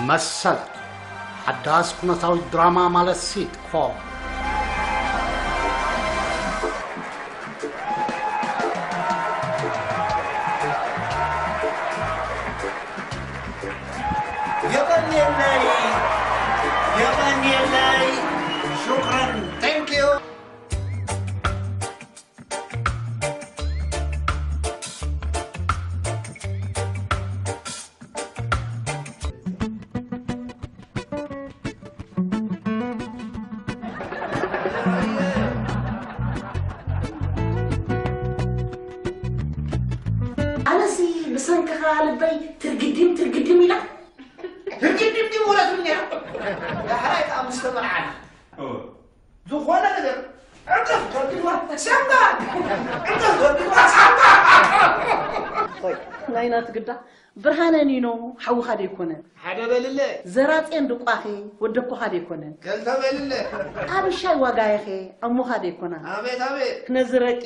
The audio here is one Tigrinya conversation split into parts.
መሰላት፣ ሓዳስ ኩነታዊ ድራማ ማለት ሲትኮም። የቐንየለይ፣ የቐንየለይ። ሹክረን። Thank you. ኣነሲ ብሰንክኻ ልበይ ትርግድም ትርግድም ኢላ። ትርግድም ድም ወላ ትብል ነይራ። ዳሕራይ ከዓ ምስ ተመርዓና። እወ። ዝኾነ ነገር ዕንቅፍ ደርግዋ ሳምባ፣ ዕንቅፍ ደርግዋ ሳምባ። ሆይ፣ ናይና ትግዳ ብርሃነ ኒኖ ሓውኻ ደይኮነ? ሓደ በልለ። ዘራጼን ድቋኸ ወደኮኻ ደይኮነ? ክልተ በልለ። ኣብሻይ ዋጋየኸ ኣሞኻ ደይኮና? ኣቤት፣ ኣቤት። ነዚ ረቂ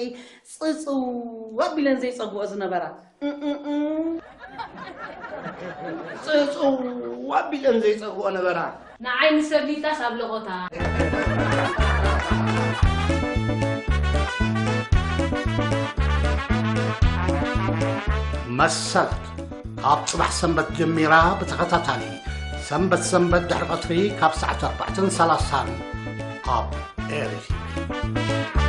ጽጽው ኣቢለን ዘይጸግኦ ዝነበራ። እም፣ እም፣ እም። ጽጽው ኣቢለን ዘይጸግኦ ነበራ። ንዓይ ምስ ሰብሊጣስ ኣብ ለቖታ። መሰላት፣ ካብ ጽባሕ ሰንበት ጀሚራ ብተኸታታሊ ሰንበት ሰንበት ድሕሪ ቀትሪ ካብ ሰዓት ኣርባዕተን ሰላሳን ኣብ ኤሪ ቲቪ።